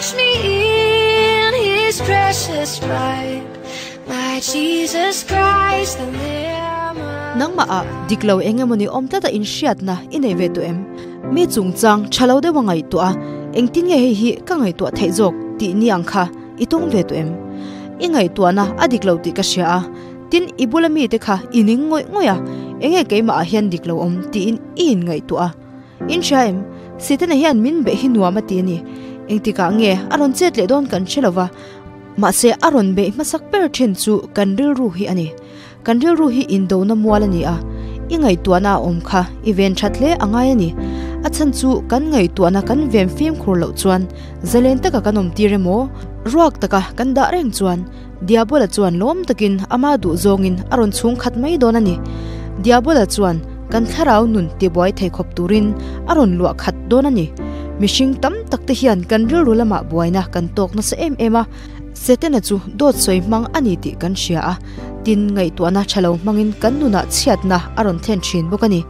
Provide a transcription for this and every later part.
Wash me in His precious blood, my Jesus Christ, the Lamb of Nangmah ah dik lo eng emawni awm tlata inhriatna i nei ve tawh em? Mi chungchang tha lo deuh a ngaihtuah a, engtin nge hei hi ka ngaihtuah theih zawk tih ni ang kha i tawng ve tawh em? I ngaihtuahna a dik lo tih ka hria a, tin i bula mite kha i ning ngawih ngawih a, enge keimah ah hian dik lo awm tiin i inngaihtuah a. In hria em? Setana hian min beih hi nuam a ti a ni. Engtikah nge a rawn chet leh dawn kan hre lo va, mahse a rawn beih hmasak ber thin chu kan rilru hi a ni. Kan rilru hi indona mual a ni a, i ngaihtuahna a awm kha i ven that hle a ngai a ni. A chhan chu kan ngaihtuahna kan ven fimkhur loh chuan zalen taka kan awm tir emaw, ruak taka kan dah reng chuan Diabola chuan lawm takin ama duh zawngin a rawn chhung khat mai dawn a ni. Diabola chuan kan thlarau nun tibuai thei khawp turin a rawn luah khat dawn a ni. Mihring tam tak te hian kan rilru lamah buaina kan tawk nasa em em a, Setana chu dawt sawi hmang a ni tih kan hria a, tin ngaihtuahna tha lo hmangin kan nunah chhiatna a rawn thlen thin bawk a ni.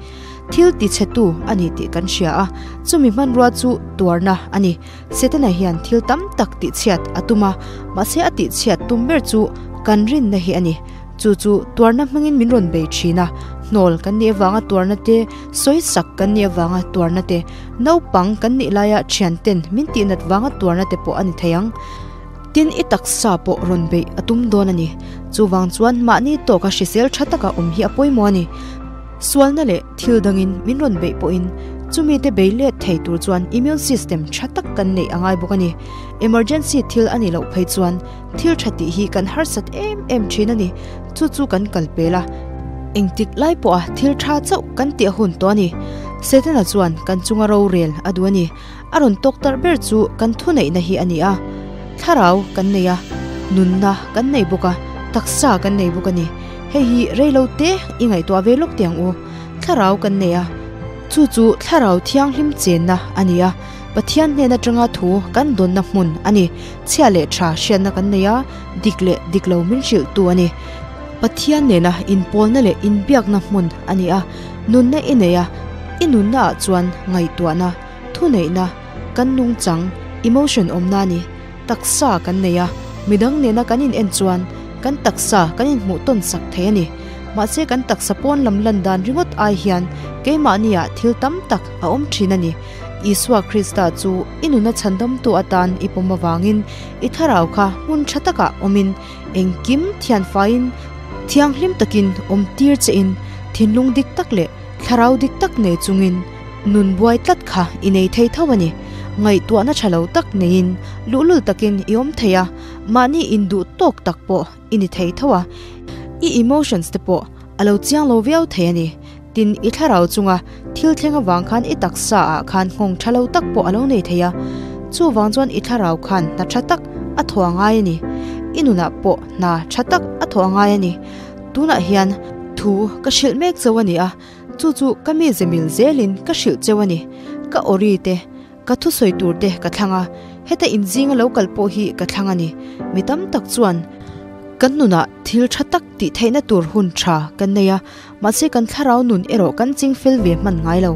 Thil tichhetu a ni tih kan hria a, chumi hmanrua chu tuarna a ni. Setana hian thil tam tak tihchhiat a tum a, mahse a tihchhiat tum ber chu kan rinna hi a ni. Chu chu tuarna hmangin min rawn bei thin a, hnawl kan nih avanga tuarna te, sawisak kan nih avanga tuarna te, naupang kan nih laia thianten min tihnat vanga tuarna te pawh a ni thei ang. Tin, i taksa pawh rawn beih a tum dawn a ni. Chuvang chuan mahni tawka hrisel tha taka awm hi a pawimawh a ni. Sualna leh thil dangin min rawn beih pawhin chumite bei let thei tur chuan immune system tha tak kan neih a ngai bawk a ni. Emergency thil a nih loh phei chuan thil tha tih hi kan harsat em em thin a ni. Chu chu kan kal pel a, engtik lai pawha thil tha chauh kan tih a hun tawh a ni. Setana chuan kan chunga rorel a duh a ni. A rawn tawk tarh ber chu kan thuneihna hi a ni a, thlarau kan nei a, nunna kan nei bawk a, taksa kan nei bawk a ni. Hei hi reilo te i ngaihtuah ve lawk teh ang u. Thlarau kan nei a, chu chu thlarau thianghlim chenna a ni a, Pathian hnen atanga thu kan dawnna hmun a ni. Chhia leh tha hriatna kan nei a, dik leh dik lo min hrilhtu a ni. Pathian nena inpawlna leh inbiakna hmun a ni a, nunna i nei a, i nunnaah chuan ngaihtuahna, Thuneihna, kan nungchang, emotion awmna a ni. Taksa kan nei a, midang nena kan in en chuan kan taksa kan inhmuh tawn sak thei a ni. Mahse kan taksa pawn lam lan dan ringawt ai hian keimahnia thil tam tak a awm thin a ni. Isua Krista chu i nuna chhandamtu atan i pawm avangin i thlarau kha hmun tha takah awmin engkim thianfaiin thianghlim takin awm tir chein thinlung dik tak leh thlarau dik tak nei chungin Nun buai tlat kha i nei thei tho a ni. Ngaihtuahna tha lo tak neiin luhlul takin i awm thei a, mahni induh tawk tak pawh i ni thei tho a. I emotions te pawh a lo chiang lo viau thei a ni. Tin, i thlarau chunga thil thleng avang khan i taksa ah khan nghawng tha lo tak pawh a lo nei thei a. Chuvang chuan i thlarau khan hna tha tak a thaw a ngai a ni. I nunah pawh hna tha tak a thaw a ngai a ni. Tunah hian thu ka hrilh mek chauh a ni a. Chu chu ka mi zemil zelin ka hrilh cheu a ni. Ka awri te, ka thusawi tur te ka thlang a, heta inzinga lo kal pawh hi ka thlang a ni. Mi tam tak chuan kan nunah thil tha tak tih theihna tur hun tha kan nei a, mahse kan thlarau nun erawh kan ching fel ve hman ngai lo.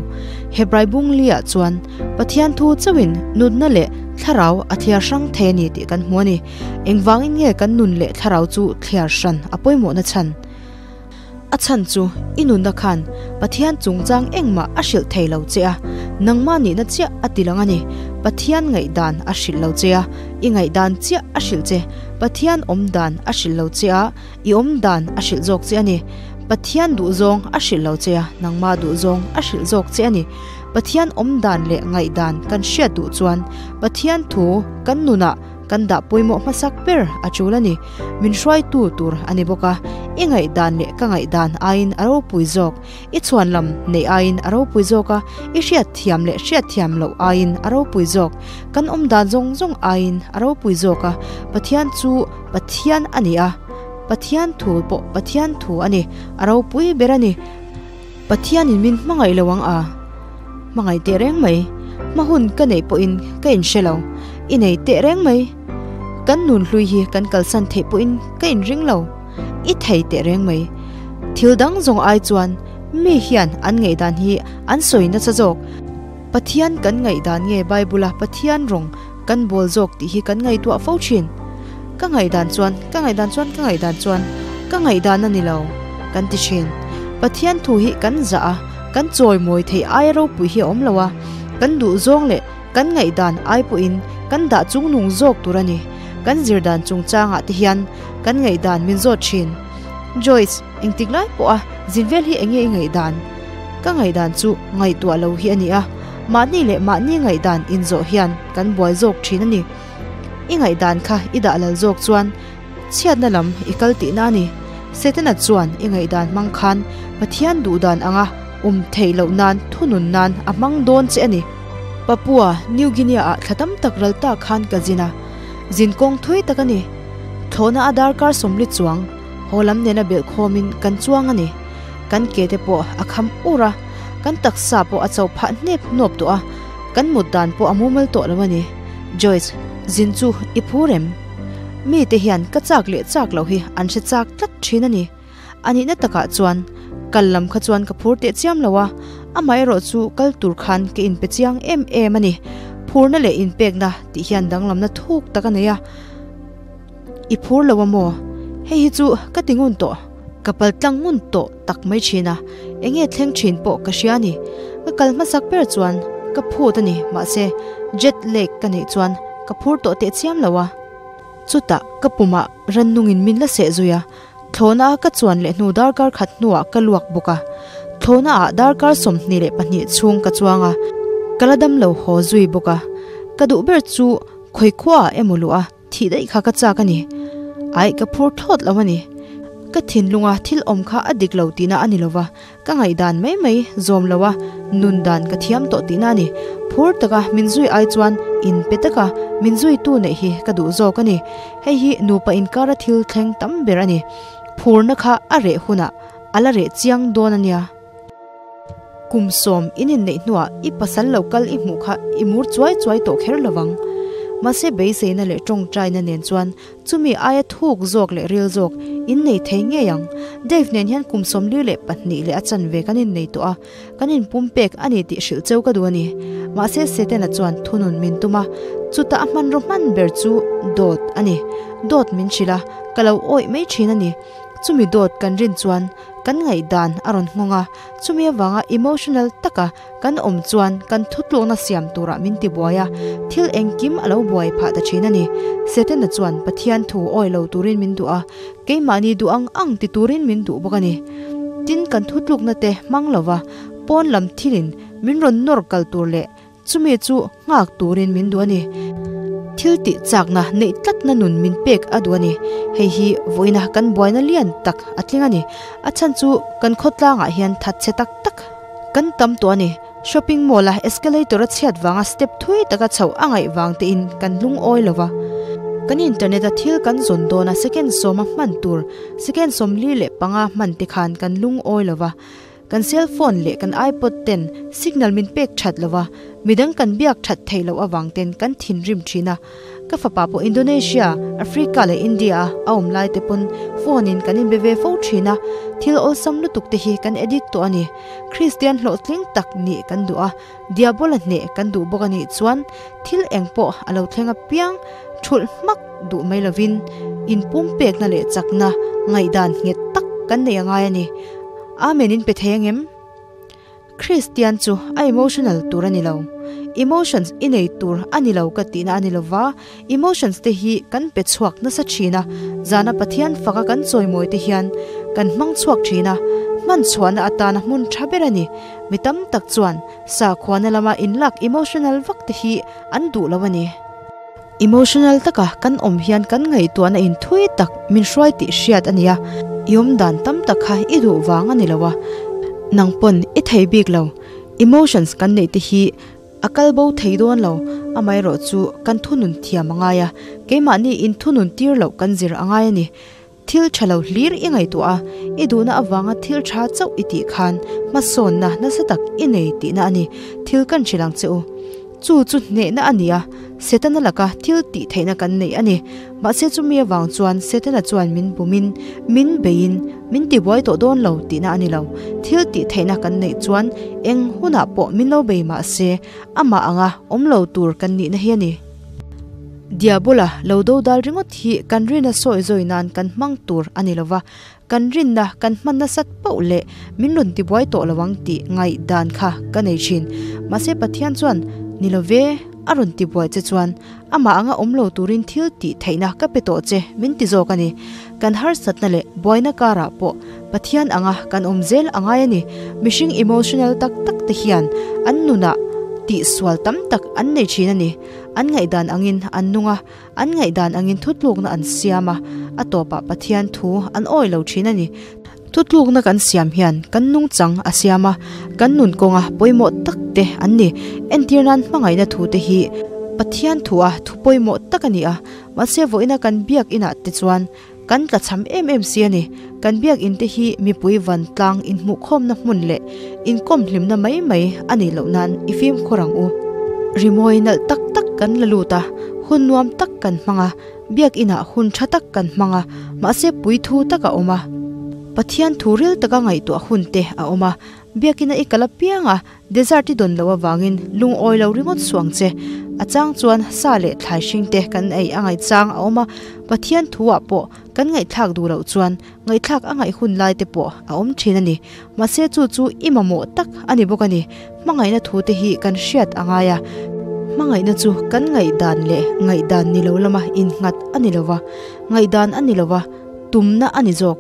Hebrai bungli-ah chuan Pathian thu chauhin nunna leh thlarau a thliar hrang thei a ni tih kan hmu a ni. Engvangin nge kan nun leh thlarau chu thliar hran a pawimawhna chhan? A chhan chu i nunna khan Pathian chungchang engmah a hrilh thei lo che a, nangmah nihna chiah a ti lang a ni. Pathian ngaihdan a hrilh lo che a, i ngaihdan chiah a hrilh che. Pathian awmdan a hrilh lo che a, i awmdan a hrilh zawk che a ni. Pathian duhzawng a hrilh lo che a, nangmah duhzawng a hrilh zawk che a ni. Pathian awmdan leh ngaihdan kan hriat duh chuan Pathian thu kan nunah Kan dah pawimawh hmasak ber a tul a ni. Min hruaitu tur a ni bawk a, i ngaihdan leh ka ngaihdan aiin a ropui zawk, i chhuan lam neih aiin a ropui zawk a, i hriatthiam leh hriatthiam loh aiin a ropui zawk, kan awmdan zawng zawng aiin a ropui zawk a, Pathian chu Pathian a ni a, Pathian thu pawh Pathian thu a ni, a ropui ber a ni. Pathianin min hmangaih lo ang a, hmangaih teh reng mai, hma hun ka neih pawhin ka inhre lo, i nei teh reng mai, kan nun hlui hi kan kalsan theih pawhin ka inring lo, i thei teh reng mai. Thil dang zawng ai chuan mi hian an ngaihdan hi an sawi nasa zawk. Pathian kan ngaihdan nge Bible-a Pathian rawng? kan bawl zawk tih hi kan ngaihtuah fo thin. Ka ngaihdan chuan, ka ngaihdan chuan, ka ngaihdan chuan, ka ngaihdan a ni lo, kan ti thin. Pathian thu hi kan zah a, kan chawimawi theih aia ropui hi a awm lo a, kan duh zawng leh kan ngaihdan ai pawhin kan dah chungnung zawk tur a ni. Kan zirdan chungchangah te hian kan ngaihdan min zawt thin. Joyce, engtik lai pawha zin vel hi enge i ngaihdan? Ka ngaihdan chu ngaihtuah lo hi a ni a, mahni leh mahni ngaihdan inzawh hian kan buai zawk thin a ni. I ngaihdan kha i dah lal zawk chuan chhiatna lam i kal tihna a ni. Setana chuan i ngaihdan hmang khan Pathian duhdan anga awm theih loh nan thunun nan a hmang dawn che a ni. Papua New Guinea ah thla tam tak ral ta khan ka zin a, zin kawng thui tak a ni. Thlawhna a darkar sawmli chuang haw lam nena belh khawmin kan chuang a ni. Kan ke te pawh a kham ur a, kan taksa pawh a cho phah hnep hnawp tawh a, kan mut dan pawh a mumal tawh lo a ni. Joyce, zin chu i phur em? Mite hian ka chak leh chak loh hi an hre chak tlat thin a ni. A nihna takah chuan kal lam kha chuan ka phur teh chiam lo a, amaherawh chu kal tur khan ka inpe chiang em em a ni. Phurna leh inpekna tih hian danglamna thuk tak a nei a. I phur lo a maw? Hei hi chu ka ti ngun tawh, ka pal tlang ngun tawh tak mai thin a, eng nge thleng thin pawh ka hria a ni. Ka kal hmasak ber chuan ka phut a ni, mahse jet lag ka neih chuan ka phur tawh teh chiam lo a. Chutah ka pumah rannungin min la seh zui a, thlawhna a ka chuan leh hnu darkar khat hnuah ka luak bawk a. Thlawhna ah darkar 22 chhung ka chuang a, ka la dam lo haw zui bawk a. Ka duh ber chu khawi khua ah emaw luh a. Thih daih kha ka chak a ni. Aih, ka phur thlawt lo a ni. Ka thinlunga thil awm kha a dik lo tihna a ni lova, ka ngaihdan mai mai zawm lo a, nun dan ka thiam tawh tihna a ni. Phur taka min zui ai chuan in pe taka min zuitu neih hi ka duh zawk a ni. Hei hi nupa inkara thil thleng tam ber a ni. Phurna kha a reh hunah a la reh chiang dawn a nia. Kum sawm in inneih hnuah i pasal lo kal i hmuh kha i mur chuai chuai tawh kher lo vang. Mahse beiseina leh tawngtaina nen chuan chumi aia thuk zawk leh ril zawk in nei thei ngei ang. Dave nen hian kum 42 leh a chanve kan innei tawh a, kan inpumpek a ni tih hrilh cheu ka duh a ni. Mahse Setana chuan thunun min tum a, chuta a hmanraw hman ber chu dawt a ni. Dawt min hrilh a, ka lo awih mai thin a ni. Chumi dawt kan rin chuan kan ngaihdan a rawn nghawng a, chumi avanga emotional taka kan awm chuan kan thutlukna siam turah min tibuai a, thil engkim a lo buai phah ta thin a ni. Setana chuan Pathian thu awi lo turin min duh a, keimahni duh ang ang ti turin min duh bawk a ni. Tin, kan thutlukna te hmang lova pawn lam thilin min rawn nawr kal tur leh Chumi chu nghak turin min duh a ni. Thil tih chakna neih tlatna nun min pek a duh a ni. Hei hi vawiina kan buaina lian tak a tling a ni. A chhan chu kan khawtlangah hian thatchhe tak tak kan tam tawh a ni. Shopping mall a escalator a chhiat vanga step thui taka chhoh a ngaih vang tein kan lungawi lo va. Kan internet a thil kan zawn dawn a second sawma hman tur second 45 hman te khan kan lungawi lo va. Kan cell phone leh kan iPod ten signal min pek that lo a, midang kan biak that theih loh avang ten kan thinrim thin a. Ka fapa pawh Indonesia, Africa leh India a a awm lai te pawn phone in kan inbe ve fo thin a, thil awlsam lutuk te hi kan addict tawh a ni. Kristian hlawhtling tak nih kan duh a, Diabola hneh kan duh bawk a nih chuan thil eng pawh a lo thleng apiang thulh hmak duh mai lovin inpumpekna leh chakna ngaihdan nghet tak kan nei a ngai a ni. Amen in pe thei angem? Kristian chu a emotional tur a ni lo. Emotions i nei tur a ni lo ka tihna a ni lova, emotions te hi kan pe chhuak nasa thin a, zana Pathian faka kan chawimawi te hian kan hmang chhuak thin a, hman chhuahna atana hmun tha ber a ni. Mi tam tak chuan sakhuana lama inlak emotional vak te hi an duh lo a ni. Emotional taka kan awm hian kan ngaihtuahna in thui tak min hruai tih hriat a ni a, i awm dan tam tak kha i duh vang a ni lo a, nang pawn i thei bik lo. Emotions kan neih te hi a kal bo thei dawn lo, amaherawh chu kan thunun thiam a ngai a, keimahni in thunun tir loh kan zir a ngai a ni. Thil tha lo hlir i ngaihtuah a, i duhna avanga thil tha chauh i tih khan hmasawnna nasa tak i nei tihna a ni. Thil kan hrilh ang che u. Chu chu hnehna a ni a, Setana laka thil tih theihna kan neih a ni. Mahse chumi avang chuan Setana chuan min bumin, min beiin, min tibuai tawh dawn lo tihna a ni lo. Thil tih theihna kan neih chuan eng hunah pawh min lo bei mahse amah anga awm lo tur kan nihna hi a ni. Diabola lo dodal ringawt hi kan rinna sawi zawi nan kan hmang tur a ni lova, kan rinna kan hman nasat pauh leh min rawn tibuai tawh lo ang tih ngaihdan kha ka nei thin. Mahse Pathian chuan, Ni lo ve, a rawn tibuai che chuan amah anga awm lo turin thil tih theihna ka pe tawh che min ti zawk a ni. Kan harsatna leh buaina karah pawh Pathian anga kan awm zel a ngai a ni. Mihring emotional tak tak te hian an nunah tihsual tam tak an nei thin a ni. An ngaihdan angin an nung a, an ngaihdan angin thutlukna an siam a, a tawpah Pathian thu an awi lo thin a ni. Thutlukna kan siam hian kan nungchang a siam a, kan nun kawnga pawimawh tak te an ni. Entir nan hmangaihna thu te hi Pathian thua thu pawimawh tak a ni a, mahse vawiina kan biak inah te chuan kan tla cham em em si a ni. Kan biak in te hi mipui vantlang inhmuhkhawmna hmun leh inkawm hlimna mai mai a nih loh nan i fimkhur ang u. Rimawi nalh tak tak kan la lut a, hun nuam tak kan hmang a, biak inah hun tha tak kan hmang a, mahse puithu tak a awm a. Pathian thu ril taka ngaihtuah hun te a awm a, biak ina i kal apiang a, Desert i dawn loh avangin lungawi lo ringawt suang che. A chang chuan sa leh thlai hring te kan ei a ngaih chang a awm a, Pathian thu ah pawh kan ngaihthlak duh loh chuan ngaihthlak a ngaih hun lai te pawh a awm thin a ni. Mahse chu chu i mamawh tak a ni bawk a ni. Hmangaihna thu te hi kan hriat a ngai a, hmangaihna chu kan ngaihdan leh ngaihdan ni lo lama innghat a ni lo va, ngaihdan a ni lo va, tumna a ni zawk.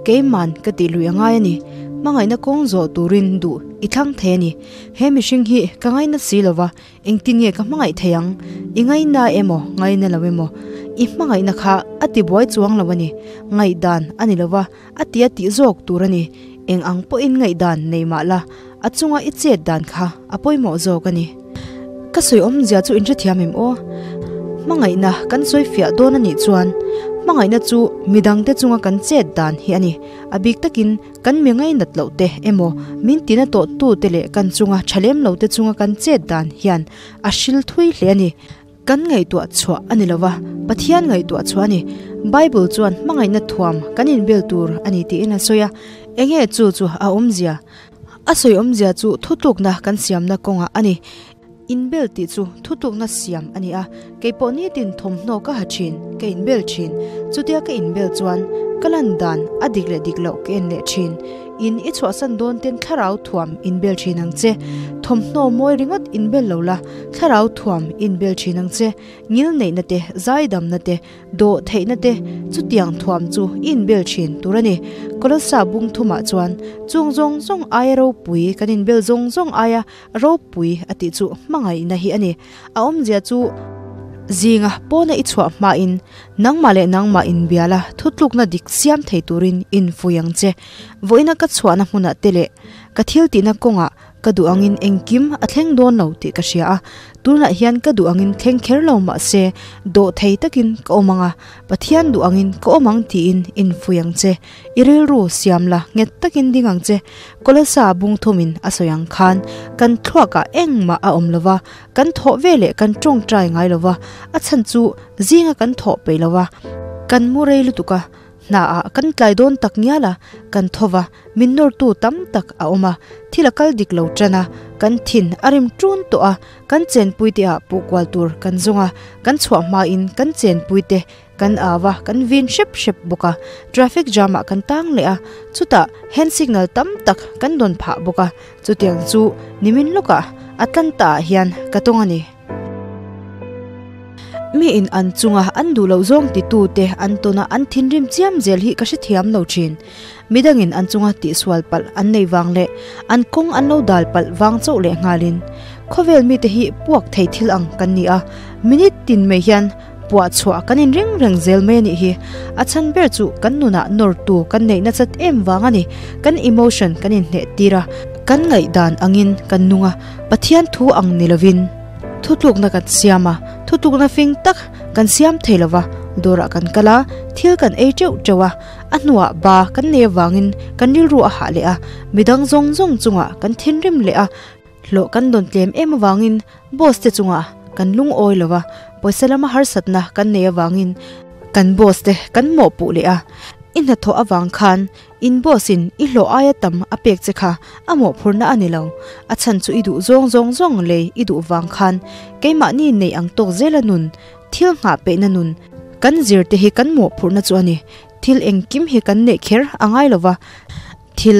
Keiman ka tih lui a ngai a ni. Hmangaihna kawng zawh turin duh i thlang thei a ni. He mihring hi ka ngaina si lo va, engtin nge ka hmangaih thei ang? I ngaina emaw, ngaina lo emaw? I hmangaihna kha a ti buai chuang lo a ni. Ngaihdan a ni lo va, a ti a tih zawk tur a ni. Eng ang pawhin ngaihdan nei mah la, a chunga i chet dan kha a pawimawh zawk a ni. Ka sawi awmzia chu inhrethiam em aw? Hmangaihna kan sawi fiah dawn a nih chuan hmangaihna chu midangte chunga kan chet dan hi a ni. A bik takin kan mi ngainat loh te emaw min tina tawh tu te leh kan chunga tha lem lo te chunga kan chet dan hian a hril thui hle a ni. Kan ngaihtuah chhuah a ni lova, Pathian ngaihtuah chhuah a ni. Bible chuan hmangaihna thuam kan inbel tur a ni tiin a sawi a. Enge chu chu a awmzia? A sawi awmzia chu thutlukna kan siamna kawngah a ni. Inbel tih chu thutlukna siam a ni a, keipawh nitin thawmhnaw ka ha thin, ka inbel thin. Chutia ka inbel chuan ka lan dan a dik leh dik loh ka en leh thin. In i chhuahsan dawn ten thlarau thuam inbel thin ang che. Thawmhnaw mawi ringawt inbel lo la, thlarau thuam inbel thin ang che. Ngil neihna te, zaidamna te, dawh theihna te, chutiang thuam chu i inbel thin tur a ni. Kolossa bung thumah chuan chung zawng zawng aia ropui kan inbel zawng zawng aia ropui a tih chu hmangaihna hi a ni. A awmzia chu zinga pawna i chhuah hmain nangmah leh nangmah inbial a thutlukna dik siam thei turin infui ang che. Vawiina ka chhuahna hmunah te leh ka thil tihna kawngah ka duh angin engkim a thleng dawn lo tih ka hria a, tunah hian ka duh angin thleng kher lo mah se dawh thei takin ka awm ang a, Pathian duh angin ka awm ang tiin infui ang che. I rilru siam la nghet takin ding ang che. Kolossa bung thumin a sawi ang khan kan thluakah engmah a awm lo va, kan thawh ve leh kan tawngtai ngai lo va, a chhan chu zinga kan thawh peih lo va, kan mu rei lutuk a, hnaah kan tlai dawn tak ngial a, kan tho va, min nawrtu tam tak a awm a, thil a kal dik lo tan a, kan thin a rim ṭun tawh a, kan chenpuite ah puh kual tur kan zawng a, kan chhuah hmain kan chenpuite kan au a, kan vin hrep hrep bawk a, traffic jam ah kan tang leh a, chutah hand signal tam tak kan dawn phah bawk a, chutiang chu nimin lawkah Atlanta ah hian ka tawng a ni. Mi in an chunga an duh loh zawng titu te an tawn a, an thinrim chiam zel hi ka hrethiam lo thin. Midangin an chunga tihsual palh an nei vang leh an kawng an lo dal palh vang chauh leh nghalin khawvel mite hi puak thei thil ang kan ni a, minute tin mai hian puah chhuah kan inring reng zel mai a nih hi. A chhan ber chu kan nunah nawrtu kan neih nasat em vang a ni. Kan emotion kan inhneh tir a, kan ngaihdan angin kan nung a, Pathian thu ang ni lovin thutlukna kan siam a, thutlukna fing tak kan siam thei lova, dawrah kan kal a, thil kan ei teuh teuh a, A hnuah ba kan nei avangin kan rilru a hah leh a, midang zawng zawng chungah kan thinrim leh a, hlawh kan dawn tlem em avangin boss te chungah kan lungawi lo va, pawisa lama harsatna kan nei avangin kan boss te kan mawhpuh leh a, i hnathawh avang khan in boss in i hlawh aia tam a pek che kha a mawhphurhna a ni lo, a chhan chu i duh zawng zawng zawng lei i duh vang khan keimahni neih ang tawk zela nun. Thil nghah peihna nun kan zir te hi kan mawhphurhna chu a ni. Thil engkim hi kan neih kher a ngai lo va, thil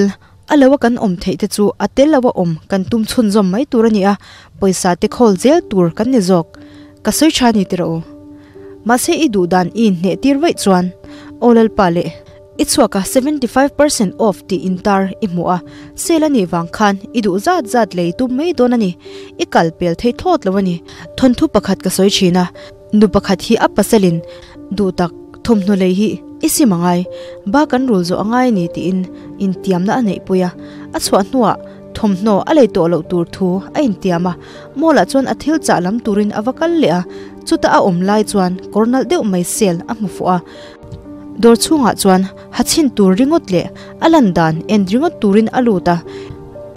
a lo a kan awm theih te chu a tel lo a awm kan tum chhunzawm mai tur a ni a, pawisa te khawl zel tur kan ni zawk. Ka sawi tha ni tiraw u. Mahse i duh dan i inhneh tir vaih chuan aw Lalpa leh i chhuak a 75% off tih intar i hmuh a, sale a nih vang khan i duh zat zat lei tum mai dawn a ni. I kal pel thei thlawt lo a ni. Thawnthu pakhat ka sawi thin a, nu pakhat hi a pasalin duh tak thawmhnaw lei hi i sim a ngai, ba kan rul zawh a ngai a ni tiin intiamna a neihpui a, a chhuah hnuah thawmhnaw a lei tawh loh tur thu a intiam a, mall ah chuan a thil chah lam turin a va kal leh a, chuta a awm lai chuan kawr nalh deuh mai sale a hmu fuh a, dawr chhungah chuan ha chhin tur ringawt leh a lan dan en ringawt turin a lut a,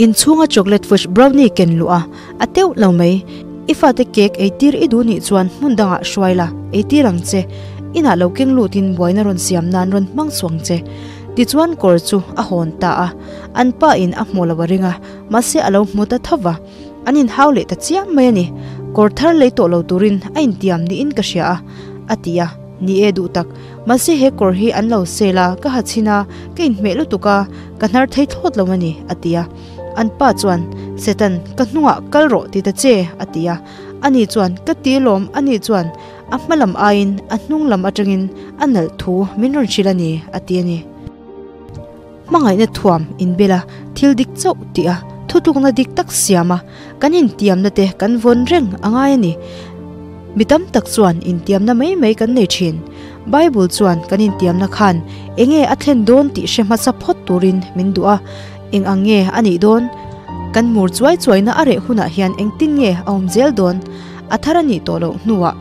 inchhunga chocolate fudge brownie ken luh a, a teuh lo mai, i fate cake ei tir i duh nih chuan hmun dangah hruai la, ei tir ang che, inah lo keng lutin buaina rawn siam nan rawn hmang suang che. Tichuan kawr chu a hawn ta a, an pa in a hmu lo a ring a, mahse a lo hmu ta tho va, an inhau leh ta chiam mai a ni. Kawr thar lei tawh lo turin a intiam niin ka hria a, a ti a, ni e duh tak, mahse he kawr hi an lo sel a, ka ha chhin a, ka inhmeh lutuk a, ka hnar thei thlawt lo a ni, a ti a. An pa chuan, Satan, ka hnungah kal rawh ti ta che, a ti a. Ani chuan, Ka ti lawm, ani chuan, A hma lam aiin a hnung lam atangin a nalh thu min rawn hrilh a ni, a ti a ni. Hmangaihna thuam inbel a, thil dik chauh tih a, thutlukna dik tak siam a, kan intiamna te kan vawn reng a ngai a ni. Mi tam tak chuan intiamna mai mai kan nei thin. Bible chuan kan intiamna khan enge a thlen dawn tih hre hmasa phawt turin min duh a, eng ang nge a nih dawn? Kan mur chuai chuaina a reh hunah hian engtin nge a awm zel dawn? A thar a nih tawh loh hnuah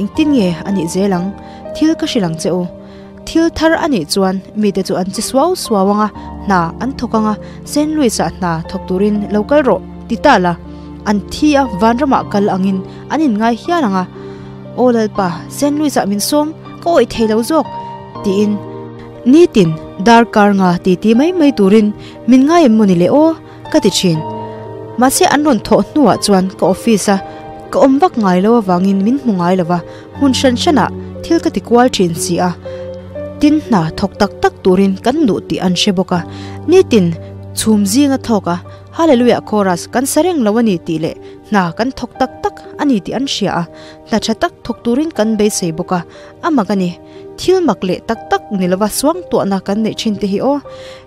engtin nge a nih zel ang? Thil ka hrilh ang che u. Thil thar a nih chuan mite chu an che suau suau ang a, hna an thawk ang a, Saint Louis-ah hna thawk turin lo kal rawh ti ta la, an thi a vanramah kal angin an inngai hial ang a. Aw Lalpa, Saint Louis-ah min sawm, ka awih thei lo zawk tiin nitin darkar nga titi mai mai turin min ngai em mawni le aw? Ka ti thin. Mahse an rawn thawh hnuah chuan ka office a ka awm vak ngai lo avangin min hmu ngai lo va, hmun hran hranah thil ka ti kual thin si a. Tin hna thawk tak tak turin kan duh tih an hre bawk a. Nitin chhum zinga thawk a, Hallelujah chorus kan sa reng lo a ni tih leh hna kan thawk tak tak a ni tih an hria a, hna tha tak thawk turin kan beisei bawk a, a mak a ni. Thil mak leh tak tak ni lova suangtuahna kan neih thin te hi aw.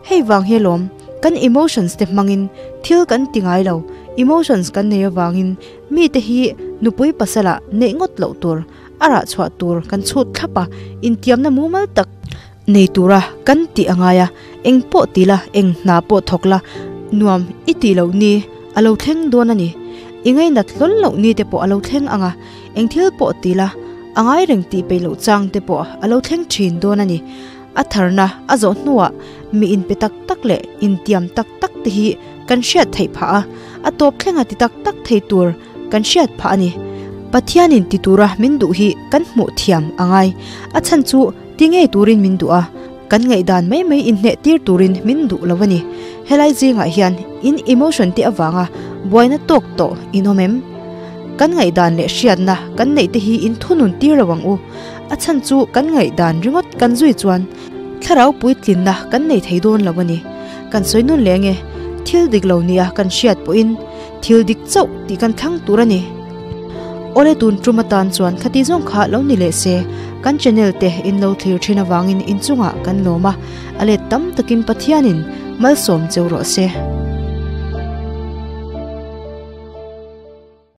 Hei vang hi alawm. Kan emotions te hmangin thil kan ti ngai lo, emotions kan nei avangin mite hi nupui pasala neih ngawt loh tur, a rah chhuah tur kan chhut thlap a, intiamna mumal tak nei tura kan tih a ngai a, eng pawh ti la, eng hna pawh thawk la, nuam i tih loh ni a lo thleng dawn a ni. I ngainat hlawl loh ni te pawh a lo thleng ang a, eng thil pawh ti la, a ngai reng tih peih loh chang te pawh a lo thleng thin dawn a ni. A tharna a zawh hnuah mi inpe tak tak leh intiam tak tak te hi kan hriat theih phah a, a tawp thlenga ti tak tak thei tur kan hriat phah a ni. Pathianin ti tura min duh hi kan hmuh thiam a ngai. A chhan chu ti ngei turin min duh a, kan ngaihdan mai mai inhneh tir turin min duh lo a ni. Helai zingah hian in emotion te avanga buaina tawk tawh in awm em? Kan ngaihdan leh hriatna kan neih te hi in thunun tir lo ang u. A chhan chu kan ngaihdan ringawt kan zui chuan thlarau puitlinna kan nei thei dawn lo a ni. Kan sawi nun leh nge, thil dik lo nia kan hriat pawhin thil dik chauh tih kan thlang tur a ni. Awle tun tum atan chuan khati zawng kha lo ni leh se, kan channel te in lo thlir thin avangin inchungah kan lawm a, a let tam takin Pathianin malsawm cheu rawh se.